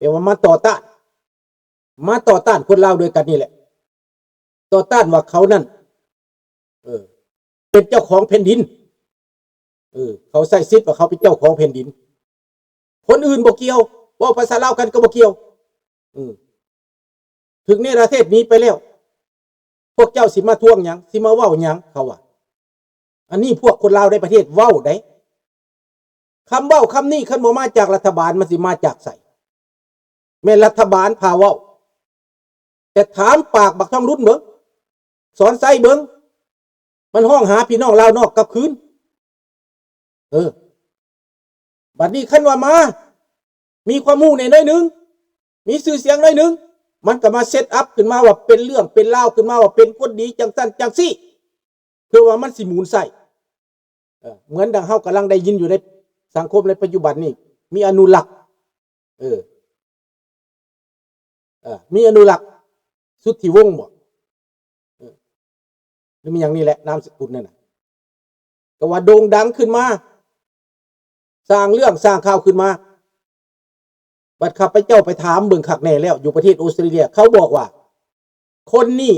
ແປວ່າມາຕໍ່ຕ້ານ ມາຕໍ່ຕ້ານຄົນລາວດ້ວຍກັນນີ້ແຫຼະ ຕໍ່ຕ້ານວ່າເຂົານັ້ນ ເອີ ເປັນເຈົ້າຂອງແຜ່ນດິນ ເອີ ເຂົາໃຊ້ສິດວ່າເຂົາເປັນເຈົ້າຂອງແຜ່ນດິນ ຄົນອື່ນບໍ່ກ່ຽວ ເວົ້າພາສາລາວກັນກໍບໍ່ກ່ຽວ ເອີ ຖືກເນລະເທດໜີໄປແລ້ວ ພວກເຈົ້າຊິມາທວງຫຍັງ ຊິມາເວົ້າຫຍັງ ເຂົາວ່າ ອັນນີ້ພວກຄົນລາວໃນປະເທດເວົ້າເດ້ ຄຳເວົ້າຄຳນີ້ຄັນບໍ່ມາຈາກລັດຖະບານ ມັນຊິມາຈາກໃສ? ແມ່ນລັດຖະບານພາເວົ້າ ແຕ່ຖາມປາກບັກທອງລຸນເບິ່ງ ສອນໄຊເບິ່ງ ມັນຮ້ອງຫາພີ່ນ້ອງລາວນອກກັບຄືນ ເອີ ບັດນີ້ຄັນວ່າມາ ມີຄວາມຮູ້ແດ່ໜ້ອຍໜຶ່ງ ມີຊື່ສຽງໜ້ອຍໜຶ່ງ ມັນກໍມາເຊັດອັບຂຶ້ນມາວ່າເປັນເລື່ອງເປັນລາວຂຶ້ນມາວ່າເປັນຄົນດີຈັ່ງຊັ້ນຈັ່ງຊີ້ ເພື່ອວ່າມັນຊິໝູນໃຊ້ ເອີ ເໝືອນດັ່ງເຮົາກຳລັງໄດ້ຍິນຢູ່ໃນສັງຄົມໃນປັດຈຸບັນນີ້ ມີອະນຸລັກ ເອີ ເອີ ມີອະນຸລັກ ສຸດທິວົງບໍ ເອີ ຫຼືມີຫຍັງນີ້ແຫຼະ ນາມສະກຸນນັ້ນນະ ກໍວ່າໂດ່ງດັງຂຶ້ນມາ ສ້າງເລື່ອງສ້າງຂ່າວຂຶ້ນມາ ບັດຂ້າພະເຈົ້າໄປຖາມເບິ່ງຄັກແນ່ແລ້ວ ຢູ່ປະເທດອອສເຕຣເລຍ ເຂົາບອກວ່າ ຄົນນີ້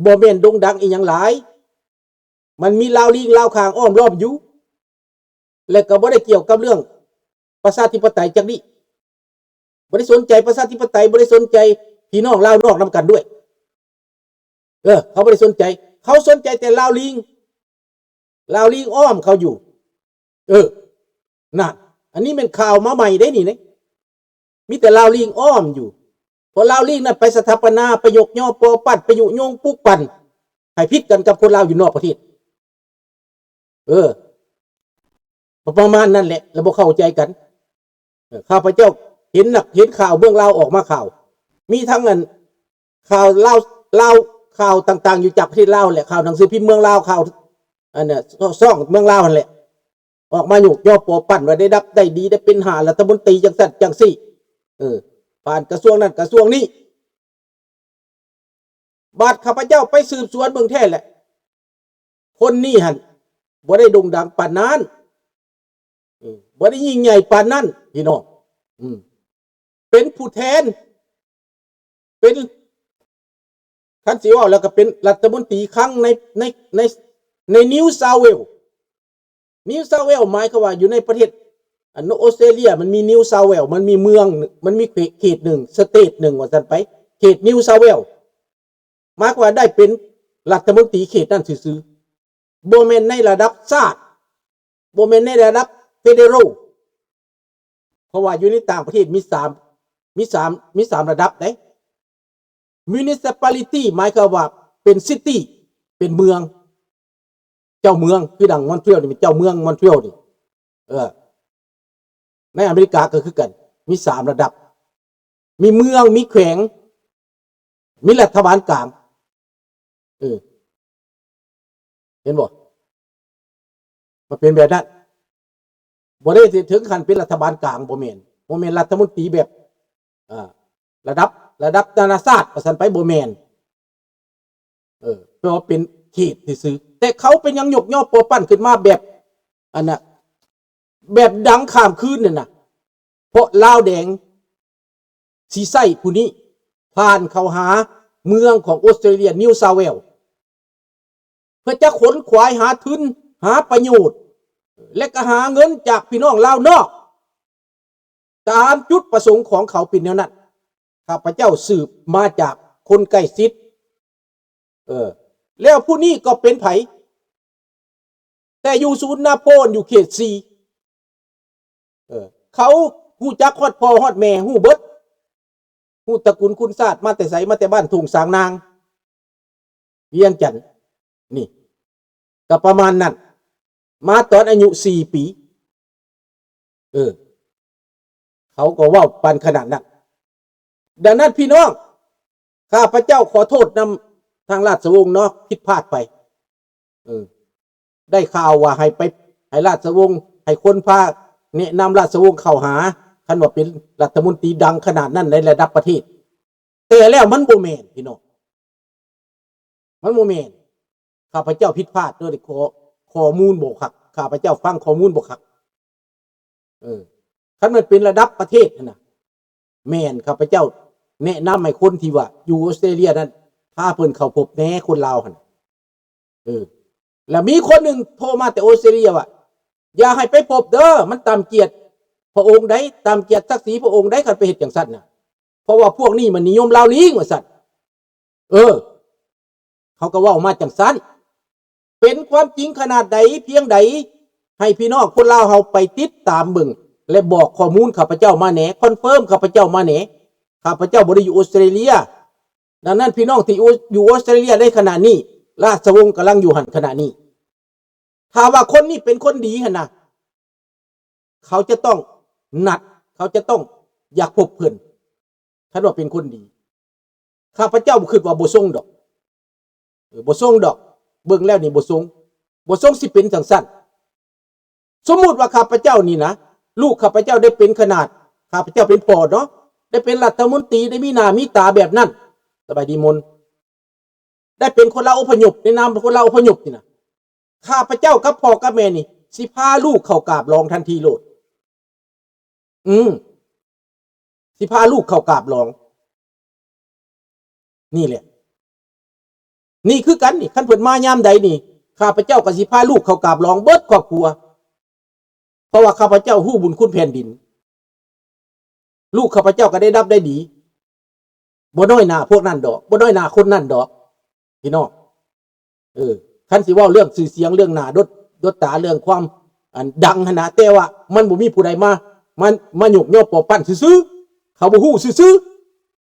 ບໍ່ແມ່ນໂດ່ງດັງອີ່ຫຍັງຫຼາຍ ມັນມີລາວລີງລາວຄາງອ້ອມລ້ອມຢູ່ ແລະກໍບໍ່ໄດ້ກ່ຽວກັບເລື່ອງປະຊາທິປະໄຕຈັກນິດ ບໍ່ໄດ້ສົນໃຈປະຊາທິປະໄຕ ບໍ່ໄດ້ສົນໃຈພີ່ນ້ອງລາວນອກນຳກັນດ້ວຍ ເອີ ເຂົາບໍ່ໄດ້ສົນໃຈ ເຂົາສົນໃຈແຕ່ລາວລີງ ລາວລີງອ້ອມເຂົາຢູ່ ເອີ ນັ້ນ ອັນນີ້ແມ່ນຂ່າວມາໃໝ່ເດ້ນີ້ເດ້ ມີແຕ່ລາວລີງອ້ອມຢູ່ ເພາະລາວລີງນັ້ນໄປສະຖາປະນາ ໄປຍົກຍໍປໍປັດ ໄປຍຸຍົງປຸກປັ່ນ ໃຫ້ຜິດກັນກັບຄົນລາວຢູ່ນອກປະເທດ ເອີ ປະມານນັ້ນແຫຼະ ແລ້ວບໍ່ເຂົ້າໃຈກັນ ເອີ ຂ້າພະເຈົ້າເຫັນນັກ ເຫັນຂ່າວເມືອງລາວອອກມາຂ່າວ ມີທັງອັນ ຂ່າວລາວ ລາວ ຂ່າວຕ່າງໆຢູ່ຈາກປະເທດລາວແຫຼະ ຂ່າວໜັງສືພິມເມືອງລາວ ຂ່າວ ອັນນ່າ ຊ່ອງເມືອງລາວຫັ້ນແຫຼະ ອອກມາຍົກຍໍປໍປັ້ນວ່າໄດ້ດັບໄດ້ດີ ໄດ້ເປັນຫ້າລັດຖະມົນຕີ ຈັ່ງຊັ້ນຈັ່ງຊີ້ ເອີ ຜ່ານກະຊວງນັ້ນກະຊວງນີ້. ບາດຂ້າພະເຈົ້າໄປສືບສວນເບິ່ງແທ້ແຫຼະ ຄົນນີ້ຫັ້ນບໍ່ໄດ້ໂດ່ງດັງປານນັ້ນ ເອີ ບໍ່ໄດ້ຍິ່ງໃຫຍ່ປານນັ້ນ ພີ່ນ້ອງ ອືມ ເປັນຜູ້ແທນ ເປັນ ຄັນຊິເວົ້າແລ້ວກໍເປັນລັດຖະມົນຕີຄັງໃນ ໃນ ໃນ ໃນ New South Wales New South Wales ໝາຍຄວາມວ່າຢູ່ໃນປະເທດ ອັນ ອອສເຕຣເລຍ ມັນມີ New South Wales ມັນມີເມືອງ ມັນມີເຂດໜຶ່ງ ສະເຕດໜຶ່ງ ວ່າຊັ້ນໄປ ເຂດ New South Wales ໝາຍຄວາມວ່າໄດ້ເປັນລັດຖະມົນຕີເຂດນັ້ນຊື່ໆ ບໍ່ແມ່ນໃນລະດັບຊາດ ບໍ່ແມ່ນໃນລະດັບ federal ເພາະວ່າຢູ່ໃນຕ່າງປະເທດມີສາມ ມີສາມ ມີສາມລະດັບເດ້. Municipality ໝາຍຄວາມວ່າເປັນ city ເປັນເມືອງ ເຈົ້າເມືອງ ຄືດັ່ງ Montreal ນີ້ເປັນເຈົ້າເມືອງ Montreal ນີ້ ເອີ ໃນອາເມລິກາກໍຄືກັນ ມີສາມລະດັບ ມີເມືອງ ມີແຂວງ ມີລັດຖະບານກາງ ເອີ ເຫັນບໍ່? ມັນເປັນແບບນັ້ນ ບໍ່ໄດ້ເຖິງຂັ້ນເປັນລັດຖະບານກາງ ບໍ່ແມ່ນ ບໍ່ແມ່ນລັດຖະມົນຕີແບບ ອ່າ ລະດັບ ລະດັບນານາຊາດວ່າຊັ້ນໄປ ບໍ່ແມ່ນ ເອີ ແປວ່າເປັນເຂດຊື່ໆ ແຕ່ເຂົາເປັນຫຍັງຍົກຍໍປໍປັ້ນຂຶ້ນມາແບບ ອັນນ່າ ແບບດັງຂ້າມຄືນນັ້ນນະ ເພາະລາວແດງຊິໃຊ້ຜູ້ນີ້ຜ່ານເຂົ້າຫາເມືອງຂອງອອສເຕຣເລຍ New South Wales ເພື່ອຈະຂົນຂວາຍຫາທຶນ ຫາປະໂຫຍດ ແລະກໍຫາເງິນຈາກພີ່ນ້ອງລາວນອກ ຕາມຈຸດປະສົງຂອງເຂົາເປັນແນວນັ້ນ ຂ້າພະເຈົ້າສືບມາຈາກຄົນໃກ້ຊິດ ເອີ ແລ້ວຜູ້ນີ້ກໍເປັນໃຜ? ແຕ່ຢູ່ສູນນາໂປນ ຢູ່ເຂດສີ່ ເອີ ເຂົາຮູ້ຈັກຮອດພໍ່ຮອດແມ່ ຮູ້ເບິດ ຮູ້ຕະກຸນຄຸນຊາດ ມາແຕ່ໃສ ມາແຕ່ບ້ານທົ່ງສາງນາງ ວຽງຈັນ ນີ້ ກໍປະມານນັ້ນ ມາຕອນອາຍຸສີ່ປີ ເອີ ເຂົາກໍເວົ້າປານຂະໜາດນັ້ນ. ດັ່ງນັ້ນພີ່ນ້ອງ ຂ້າພະເຈົ້າຂໍໂທດນຳທາງລາຊະວົງເນາະ ຜິດພາດໄປ ເອີ ໄດ້ຂ່າວວ່າໃຫ້ໄປ ໃຫ້ລາຊະວົງ ໃຫ້ຄົນພາແນະນຳລາຊະວົງເຂົ້າຫາ ຄັນວ່າເປັນລັດຖະມົນຕີດັງຂະໜາດນັ້ນໃນລະດັບປະເທດ ແຕ່ແລ້ວມັນບໍ່ແມ່ນ ພີ່ນ້ອງ ມັນບໍ່ແມ່ນ ຂ້າພະເຈົ້າຜິດພາດເດີ ຂໍ້ ຂໍ້ມູນບໍ່ຄັກ ຂ້າພະເຈົ້າຟັງຂໍ້ມູນບໍ່ຄັກ ເອີ ຄັນມັນເປັນລະດັບປະເທດຫັ້ນນະ ແມ່ນ ຂ້າພະເຈົ້າແນະນຳໃຫ້ຄົນທີ່ວ່າຢູ່ອອສເຕຣເລຍນັ້ນ ພາເພິ່ນເຂົ້າພົບແດ່ ຄົນລາວຫັ້ນ. ເອີ ແລ້ວມີຄົນໜຶ່ງໂທມາແຕ່ອອສເຕຣເລຍວ່າ ຢ່າໃຫ້ໄປພົບເດີ ມັນຕ່ຳກຽດພະອົງໃດ໋ ຕ່ຳກຽດສັກສີພະອົງໃດ໋ ຄັນໄປເຮັດຈັ່ງຊັ້ນນະ ເພາະວ່າພວກນີ້ມັນນິຍົມລາວລີງ ວ່າຊັ້ນ. ເອີ ເຂົາກໍເວົ້າມາຈັ່ງຊັ້ນ. ເປັນຄວາມຈິງຂະໜາດໃດພຽງໃດ ໃຫ້ພີ່ນ້ອງຄົນລາວເຮົາໄປຕິດຕາມເບິ່ງ ແລະ ບອກຂໍ້ມູນຂ້າພະເຈົ້າມາແດ່ ຄອນເຟີມຂ້າພະເຈົ້າມາແດ່. ຂ້າພະເຈົ້າບໍ່ໄດ້ຢູ່ອອສເຕຣເລຍ. ດັ່ງນັ້ນ ພີ່ນ້ອງທີ່ຢູ່ ຢູ່ອອສເຕຣເລຍໃນຂະນະນີ້ ລາຊະວົງກຳລັງຢູ່ຫັ້ນຂະນະນີ້ ຖ້າວ່າຄົນນີ້ເປັນຄົນດີຫັ້ນນະ ເຂົາຈະຕ້ອງນັດ ເຂົາຈະຕ້ອງຢາກພົບເພິ່ນ ຄັນວ່າເປັນຄົນດີ. ຂ້າພະເຈົ້າຄິດວ່າບໍ່ຊົງດອກ ເອີ ບໍ່ຊົງດອກ ເບິ່ງແລ້ວນີ້ບໍ່ຊົງ ບໍ່ຊົງຊິເປັນຈັ່ງຊັ້ນ. ສົມມຸດວ່າຂ້າພະເຈົ້ານີ້ນະ ລູກຂ້າພະເຈົ້າໄດ້ເປັນຂະໜາດ ຂ້າພະເຈົ້າເປັນພໍ່ເນາະ ໄດ້ເປັນລັດຖະມົນຕີ ໄດ້ມີໜ້າມີຕາແບບນັ້ນ ສະບາຍດີມົນ ໄດ້ເປັນຄົນລາວອົບພະຍົບ ໃນນາມຄົນລາວອົບພະຍົບນີ້ນະ ຂ້າພະເຈົ້າກັບພໍ່ກັບແມ່ນີ້ ຊິພາລູກເຂົ້າກາບຫຼອງທັນທີໂລດ. ອືມ ຊິພາລູກເຂົ້າກາບຫຼອງ. ນີ້ແຫຼະ ນີ້ຄືກັນນີ້ ຄັນເພິ່ນມາຍາມໃດນີ້ ຂ້າພະເຈົ້າກໍຊິພາລູກເຂົ້າກາບຫຼອງເບິດຄອບຄົວ ເພາະວ່າຂ້າພະເຈົ້າຮູ້ບຸນຄຸນແຜ່ນດິນ. ລູກຂ້າພະເຈົ້າກໍໄດ້ດັບໄດ້ດີ ບໍ່ນ້ອຍໜ້າພວກນັ້ນດອກ ບໍ່ນ້ອຍໜ້າຄົນນັ້ນດອກ ພີ່ນ້ອງ. ເອີ ຄັນຊິເວົ້າເລື່ອງຊື່ສຽງ ເລື່ອງໜ້າດົດ ດົດຕາ ເລື່ອງຄວາມ ອັນ ດັງຫັ້ນນະ ແຕ່ວ່າມັນບໍ່ມີຜູ້ໃດມາ ມາ ມາຍົກຍໍປໍ້ວປັ້ນຊື່ໆ ເຂົາບໍ່ຮູ້ຊື່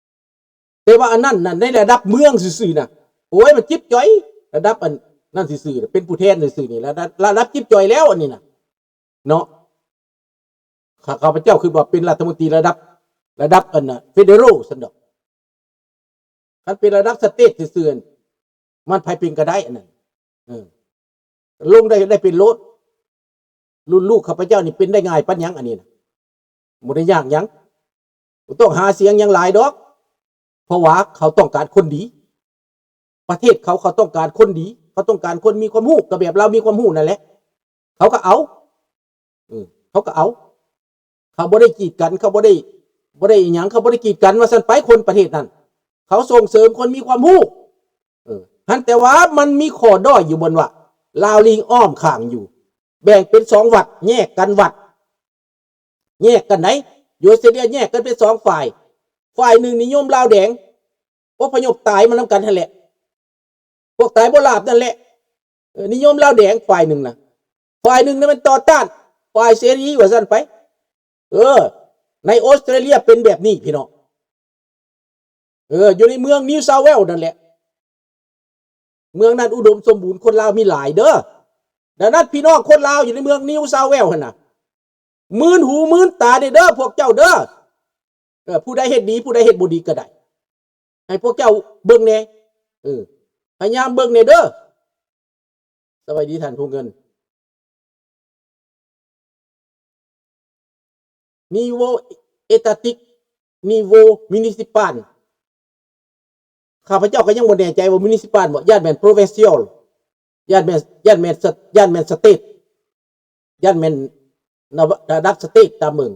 ໆ. ແຕ່ວ່າອັນນັ້ນນະ ໃນລະດັບເມືອງຊື່ໆນະ ໂອ້ຍ ມັນຈິບຈ່ອຍ ລະດັບອັນນັ້ນຊື່ໆ ເປັນຜູ້ແທນຊື່ໆນີ້ ລະດັບ ລະດັບຈິບຈ່ອຍແລ້ວອັນນີ້ນະ ເນາະ. ຂ້າ ຂ້າພະເຈົ້າຄິດວ່າເປັນລັດຖະມົນຕີລະດັບ ລະດັບອັນນະ ເຟເດີຣອລຊັ້ນດອກ. ຄັນເປັນລະດັບສະເຕດຊື່ໆ ມັນໃຜເປັນກໍໄດ້ອັນນັ້ນ ເອີ ລົງໄດ້ ໄດ້ເປັນໂລດ. ລຸ້ນລູກຂ້າພະເຈົ້ານີ້ເປັນໄດ້ງ່າຍປານຫຍັງອັນນີ້ນະ ບໍ່ໄດ້ຍາກຫຍັງ ບໍ່ຕ້ອງຫາສຽງຫຍັງຫຼາຍດອກ ເພາະວ່າເຂົາຕ້ອງການຄົນດີ. ປະເທດເຂົາ ເຂົາຕ້ອງການຄົນດີ ເຂົາຕ້ອງການຄົນມີຄວາມຮູ້ ກໍແບບລາວມີຄວາມຮູ້ນັ້ນແຫຼະ ເຂົາກໍເອົາ ເອີ ເຂົາກໍເອົາ. ເຂົາບໍ່ໄດ້ກີດກັນ ເຂົາບໍ່ໄດ້ ບໍ່ໄດ້ອີ່ຫຍັງ ເຂົາບໍ່ໄດ້ກີດກັນວ່າຊັ້ນໄປ ຄົນປະເທດນັ້ນ ເຂົາສົ່ງເສີມຄົນມີຄວາມຮູ້. ເອີ ຫັ້ນແຕ່ວ່າມັນມີຂໍ້ດ້ອຍຢູ່ບ່ອນວ່າ ລາວລີງອ້ອມຂ້າງຢູ່ ແບ່ງເປັນສອງວັດ ແຍກກັນວັດ ແຍກກັນໃດ໋ ຢູ່ອອສເຕຣເລຍແຍກກັນເປັນສອງຝ່າຍ ຝ່າຍໜຶ່ງນິຍົມລາວແດງ ອົບພະຍົບຕາຍມານຳກັນຫັ້ນແຫຼະ ພວກຕາຍບໍ່ຫຼາບນັ້ນແຫຼະ ເອີ ນິຍົມລາວແດງຝ່າຍໜຶ່ງນະ ຝ່າຍໜຶ່ງນະແມ່ນຕໍ່ຕ້ານ ຝ່າຍເສລີວ່າຊັ້ນໄປ. ເອີ ໃນອອສເຕຣເລຍເປັນແບບນີ້ພີ່ນ້ອງ ເອີ ຢູ່ໃນເມືອງນິວເຊົາແວລນັ້ນແຫຼະ ເມືອງນັ້ນອຸດົມສົມບູນ ຄົນລາວມີຫຼາຍເດີ. ດັ່ງນັ້ນ ພີ່ນ້ອງຄົນລາວຢູ່ໃນເມືອງນິວເຊົາແວລຫັ້ນນະ ມື່ນຫູມື່ນຕາແດ່ເດີພວກເຈົ້າເດີ. ເອີ ຜູ້ໃດເຮັດດີ ຜູ້ໃດເຮັດບໍ່ດີກໍໄດ້ ໃຫ້ພວກເຈົ້າເບິ່ງແດ່ ເອີ ພະຍາຍາມເບິ່ງແດ່ເດີ. ສະບາຍດີທ່ານຜູ້ເງິນ. Niveau étatique, niveau municipal. ຂ້າພະເຈົ້າກໍຍັງບໍ່ແນ່ໃຈວ່າ municipal ບໍ່ ຢ້ານແມ່ນ provincial ຢ້ານແມ່ນ ຢ້ານແມ່ນ ສະ ຢ້ານແມ່ນ state ຢ້ານແມ່ນ ລະ ລະດັບ state ຕາມເບິ່ງ.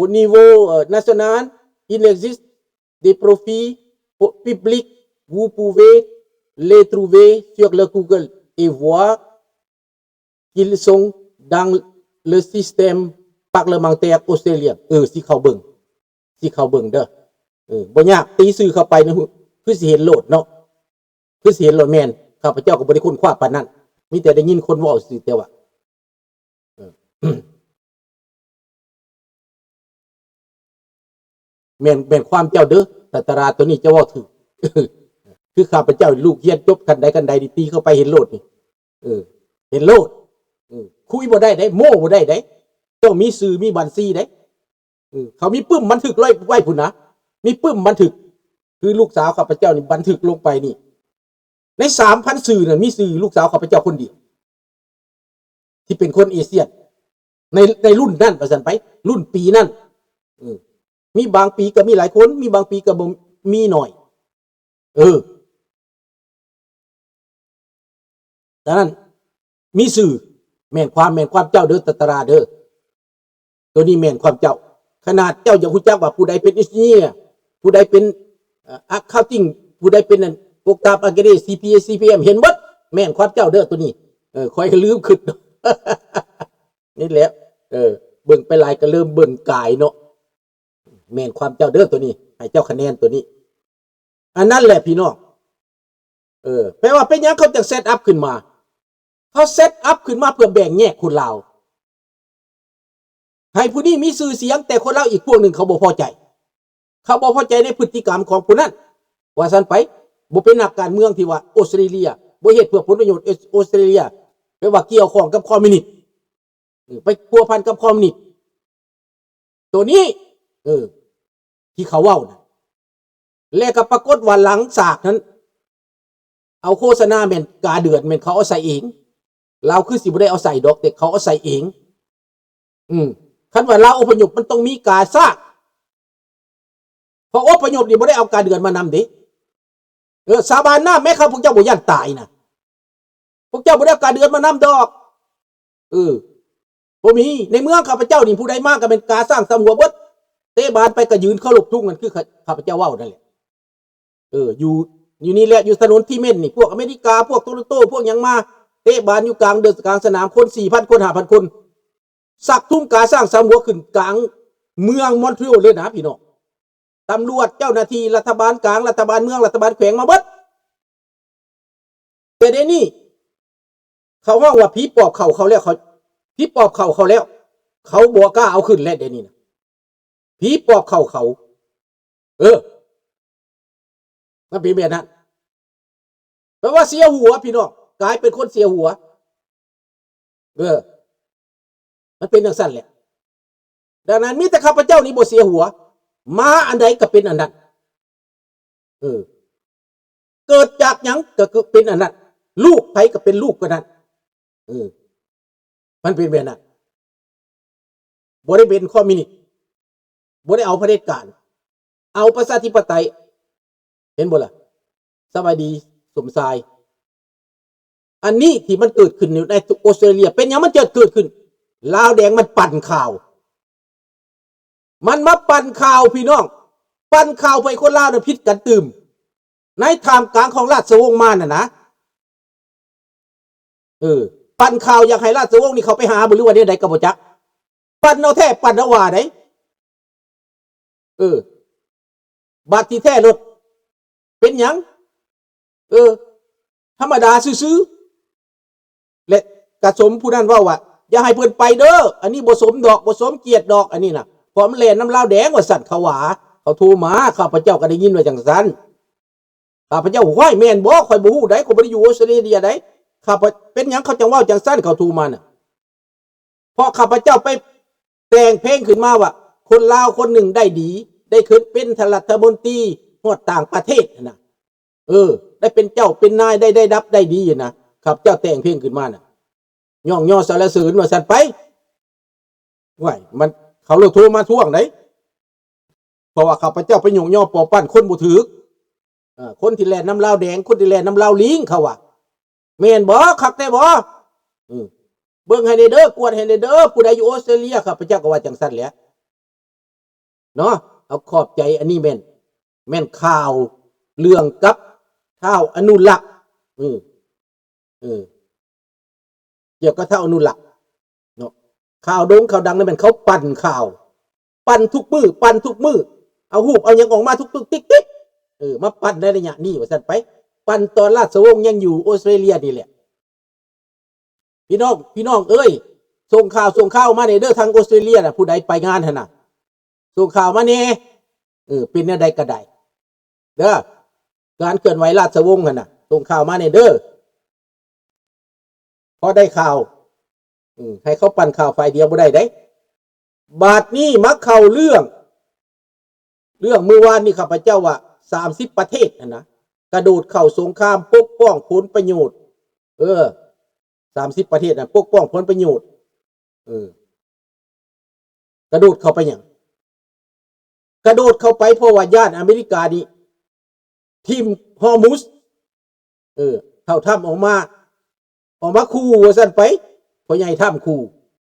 Au niveau, heu, national, il existe des profils pu-, publics. Vous pouvez les trouver sur le Google et voir qu'ils sont dans le système parlementaire australien. ເອີ ຊິເຂົ້າເບິ່ງ ຊິເຂົ້າເບິ່ງເດີ. ເອີ ບໍ່ຍາກ ຕີຊື່ເຂົ້າໄປນີ້ ຄືຊິເຫັນໂລດເນາະ ຄືຊິເຫັນໂລດ. ແມ່ນ ຂ້າພະເຈົ້າກໍບໍ່ໄດ້ຄົ້ນຄວ້າປານນັ້ນ ມີແຕ່ໄດ້ຍິນຄົນເວົ້າຊື່ ແຕ່ວ່າ ເອີ ແມ່ນ ແມ່ນຄວາມເຈົ້າເດີ ຕາຕະລາໂຕນີ້ເຈົ້າເວົ້າຖືກ. ຄືຂ້າພະເຈົ້າ ລູກຮຽນຈົບຂັ້ນໃດຂັ້ນໃດນີ້ ຕີເຂົ້າໄປເຫັນໂລດນີ້ ເອີ ເຫັນໂລດ. ເອີ ຄຸຍບໍ່ໄດ້ເດ້ ໂມ້ບໍ່ໄດ້ເດ້ ຕ້ອງມີຊື່ມີບັນຊີເດ້. ເອີ ເຂົາມີປຶ້ມບັນທຶກໄວ້ ໄວ້ພຸ້ນນະ ມີປຶ້ມບັນທຶກ. ຄືລູກສາວຂ້າພະເຈົ້ານີ້ບັນທຶກລົງໄປນີ້ ໃນສາມພັນຊື່ນັ້ນ ມີຊື່ລູກສາວຂ້າພະເຈົ້າຄົນດຽວ ທີ່ເປັນຄົນເອຊຽນ ໃນ ໃນລຸ້ນນັ້ນວ່າຊັ້ນໄປ ລຸ້ນປີນັ້ນ. ເອີ ມີບາງປີກໍມີຫຼາຍຄົນ ມີບາງປີກໍບໍ່ ມີໜ້ອຍ. ເອີ ດັ່ງນັ້ນ ມີຊື່ ແມ່ນຄວາມ ແມ່ນຄວາມເຈົ້າເດີ ຕາຕະລາເດີ. ໂຕນີ້ແມ່ນຄວາມເຈົ້າ. ຂະໜາດເຈົ້າຢາກຮູ້ຈັກວ່າຜູ້ໃດເປັນ engineer ຜູ້ໃດເປັນ ເອີ accounting ຜູ້ໃດເປັນ ອັນ ພວກຕາປາກະເດ CPA CPM ເຫັນເບິດ. ແມ່ນຄວາມເຈົ້າເດີໂຕນີ້. ເອີ ຂ້ອຍກໍລືມຄິດ. ນີ້ແຫຼະ ເອີ ເບິ່ງໄປຫຼາຍກໍເລີ່ມເບິ່ງກາຍເນາະ. ແມ່ນຄວາມເຈົ້າເດີໂຕນີ້. ໃຫ້ເຈົ້າຄະແນນໂຕນີ້. ອັນນັ້ນແຫຼະພີ່ນ້ອງ. ເອີ ແປວ່າເປັນຫຍັງເຂົາຈຶ່ງ set up ຂຶ້ນມາ? ເຂົາ set up ຂຶ້ນມາເພື່ອແບ່ງແຍກຄົນລາວ ໃຫ້ຜູ້ນີ້ມີຊື່ສຽງ, ແຕ່ຄົນລາວອີກພວກໜຶ່ງເຂົາບໍ່ພໍໃຈ. ເຂົາບໍ່ພໍໃຈໃນພຶດຕິກຳຂອງຜູ້ນັ້ນ ວ່າຊັ້ນໄປ. ບໍ່ເປັນນັກການເມືອງທີ່ວ່າອອສເຕຣເລຍ, ບໍ່ເຮັດເພື່ອຜົນປະໂຫຍດອອສເຕຣເລຍ, ແປວ່າກ່ຽວຂ້ອງກັບຄອມມິວນິດ. ເອີ ໄປພົວພັນກັບຄອມມິວນິດໂຕນີ້ ເອີ ທີ່ເຂົາເວົ້ານະ. ແລະກໍປາກົດວ່າຫຼັງສາກນັ້ນ ເອົາໂຄສະນາແມ່ນກາເດືອນແມ່ນເຂົາເອົາໃສ່ເອງ. ລາວຄືຊິບໍ່ໄດ້ເອົາໃສ່ດອກ ແຕ່ເຂົາເອົາໃສ່ເອງ. ອືມ ຄັນວ່າລາວອົບພະຍົບມັນຕ້ອງມີກາຊ້າງ. ເພາະອົບພະຍົບນີ້ບໍ່ໄດ້ເອົາກາເດືອນມານຳເດ້. ເອີ ສາບານນຳແມ້ ຂ້າພວກເຈົ້າບໍ່ຢ້ານຕາຍນະ. ພວກເຈົ້າບໍ່ໄດ້ເອົາກາເດືອນມານຳດອກ. ເອີ ບໍ່ມີ. ໃນເມືອງຂ້າພະເຈົ້ານີ້ ຜູ້ໃດມາກໍແມ່ນກາຊ້າງສາມຫົວເບິດ. ເຕະບານໄປກໍຢືນເຄົາລົບທຸງ ນັ້ນຄືຂ້າພະເຈົ້າເວົ້ານັ້ນແຫຼະ. ເອີ ຢູ່ ຢູ່ນີ້ແຫຼະ ຢູ່ຖະໜົນທີເມັນນີ້ ພວກອາເມລິກາ ພວກໂຕໂຣນໂຕ ພວກຫຍັງມາເຕະບານຢູ່ກາງເດີ່ນ ກາງສະໜາມ ຄົນສີ່ພັນຄົນ ຫ້າພັນຄົນ ຊັກທຸງກາຊ້າງສາມຫົວຂຶ້ນກາງເມືອງມອນທຣີອອລເລີຍນະພີ່ນ້ອງ. ຕຳຫຼວດ ເຈົ້າໜ້າທີ່ລັດຖະບານກາງ ລັດຖະບານເມືອງ ລັດຖະບານແຂວງມາເບິດ. ແຕ່ດຽວນີ້ເຂົາຮ້ອງວ່າຜີປອບເຂົ້າເຂົາແລ້ວ ເຂົາ ຜີປອບເຂົ້າເຂົາແລ້ວ ເຂົາບໍ່ກ້າເອົາຂຶ້ນແລ້ວ ດຽວນີ້ນະ ຜີປອບເຂົ້າເຂົາ. ເອີ ມັນເປັນແບບນັ້ນ. ແປວ່າເສຍຫົວພີ່ນ້ອງ ກາຍເປັນຄົນເສຍຫົວ. ເອີ ມັນເປັນຈັ່ງຊັ້ນແຫຼະ. ດັ່ງນັ້ນມີແຕ່ຂ້າພະເຈົ້ານີ້ບໍ່ເສຍຫົວ ມາອັນໃດກໍເປັນອັນນັ້ນ. ເອີ ເກີດຈາກຫຍັງກໍເປັນອັນນັ້ນ ລູກໃຜກໍເປັນລູກຄົນນັ້ນ. ເອີ ມັນເປັນແບບນັ້ນ. ບໍ່ໄດ້ເປັນຄອມມິວນິດ ບໍ່ໄດ້ເອົາຜະເດັດການ ເອົາປະຊາທິປະໄຕ. ເຫັນບໍ່ລະ? ສະບາຍດີ ສົມຊາຍ. ອັນນີ້ທີ່ມັນເກີດຂຶ້ນຢູ່ໃນອົດສະເຕຣເລຍ ເປັນຫຍັງມັນເກີດ ເກີດຂຶ້ນ? ລາວແດງມັນປັ່ນຂ່າວ ມັນມາປັ່ນຂ່າວພີ່ນ້ອງ ປັ່ນຂ່າວໄປຄົນລາວນະຜິດກັນຕື່ມ ໃນທ່າມກາງຂອງລາຊະວົງມານນະນະ. ເອີ ປັ່ນຂ່າວຢາກໃຫ້ລາຊະວົງນີ້ເຂົ້າໄປຫາບໍ່ ຫຼືວ່າແນວໃດກໍບໍ່ຈັກ. ປັ່ນເອົາແທ້ປັ່ນເອົາວ່າໃດ. ເອີ ບາດທີ່ແທ້ໂລດ ເປັນຫຍັງ? ເອີ ທຳມະດາຊື່ໆ. ແລະກະສົມຜູ້ນັ້ນເວົ້າວ່າ ຢ່າໃຫ້ເພິ່ນໄປເດີ ອັນນີ້ບໍ່ສົມດອກ ບໍ່ສົມກຽດດອກ ອັນນີ້ນະ ເພາະມັນແລ່ນນຳລາວແດງວ່າຊັ້ນ ເຂົາວ່າ ເຂົາໂທມາ ຂ້າພະເຈົ້າກໍໄດ້ຍິນວ່າຈັ່ງຊັ້ນ. ຂ້າພະເຈົ້າ ຫ້ວຍ ແມ່ນບໍ່? ຂ້ອຍບໍ່ຮູ້ໃດ ຂ້ອຍບໍ່ໄດ້ຢູ່ອົດສະເຕຣເລຍໃດ. ຂ້າພະ ເປັນຫຍັງເຂົາຈັ່ງເວົ້າຈັ່ງຊັ້ນ ເຂົາໂທມານະ? ເພາະຂ້າພະເຈົ້າໄປແຕ່ງເພງຂຶ້ນມາວ່າ ຄົນລາວຄົນໜຶ່ງໄດ້ດີ ໄດ້ຂຶ້ນເປັນລັດຖະມົນຕີຮອດຕ່າງປະເທດຫັ້ນນະ. ເອີ ໄດ້ເປັນເຈົ້າເປັນນາຍ ໄດ້ ໄດ້ດັບໄດ້ດີນະ. ຂ້າພະເຈົ້າແຕ່ງເພງຂຶ້ນມານະ ຍ້ອງຍໍສັນລະເສີນວ່າຊັ້ນໄປ. ຫ້ວຍ ມັນ ເຂົາໂລດໂທມາທວງໃດ ເພາະວ່າຂ້າພະເຈົ້າໄປຍົກຍໍປໍ້ວປັ້ນຄົນບໍ່ຖືກ ເອີ ຄົນທີ່ແລ່ນນຳລາວແດງ ຄົນທີ່ແລ່ນນຳລາວລີງ ເຂົາວ່າ ແມ່ນບໍ່? ຄັກແທ້ບໍ່? ເບິ່ງໃຫ້ແດ່ເດີ ກວດໃຫ້ແດ່ເດີ ຜູ້ໃດຢູ່ອົດສະເຕຣເລຍ. ຂ້າພະເຈົ້າກໍວ່າຈັ່ງຊັ້ນແຫຼະເນາະ. ເອົາ ຂອບໃຈ. ອັນນີ້ແມ່ນ ແມ່ນຂ່າວເລື່ອງກັບທ້າວອະນຸລັກ ເອີ ເອີ ກ່ຽວກັບທ້າວອະນຸລັກເນາະ. ຂ່າວໂດ່ງຂ່າວດັງນັ້ນແມ່ນເຂົາປັ່ນຂ່າວ ປັ່ນທຸກມື້ ປັ່ນທຸກມື້ ເອົາຮູບເອົາຫຍັງອອກມາທຸກໆຕິກໆ ເອີ ມາປັ່ນໃນໄລຍະນີ້ວ່າຊັ້ນໄປ. ປັ່ນຕອນລາຊະວົງຍັງຢູ່ອົດສະເຕຣເລຍນີ້ແຫຼະ. ພີ່ນ້ອງ ພີ່ນ້ອງເອີຍ ສົ່ງຂ່າວ ສົ່ງຂ່າວມາແດ່ເດີ ທາງອົດສະເຕຣເລຍນະ ຜູ້ໃດໄປງານຫັ້ນນະ ສົ່ງຂ່າວມາແດ່. ເອີ ເປັນແນວໃດກໍໄດ້ເດີ ການເຄື່ອນໄຫວລາຊະວົງຫັ້ນນະ ສົ່ງຂ່າວມາແດ່ເດີ. ພໍໄດ້ຂ່າວ ເອີ ໃຫ້ເຂົາປັ່ນຂ່າວຝ່າຍດຽວບໍ່ໄດ້ເດ້. ບາດນີ້ມາເຂົ້າເລື່ອງ ເລື່ອງມື້ວານນີ້ ຂ້າພະເຈົ້າວ່າ ສາມສິບປະເທດຫັ້ນນະ ກະໂດດເຂົ້າສົງຄາມປົກປ້ອງຜົນປະໂຫຍດ. ເອີ ສາມສິບປະເທດນະ ປົກປ້ອງຜົນປະໂຫຍດ. ເອີ ກະໂດດເຂົ້າໄປຫຍັງ? ກະໂດດເຂົ້າໄປເພາະວ່າຢ້ານອາເມລິການີ້ຖິ້ມຮອມຸດ. ເອີ ທ້າວທຣຳອອກມາ ອອກມາຂູ່ວ່າຊັ້ນໄປ. ພໍ່ໃຫຍ່ຖ້ຳຄູ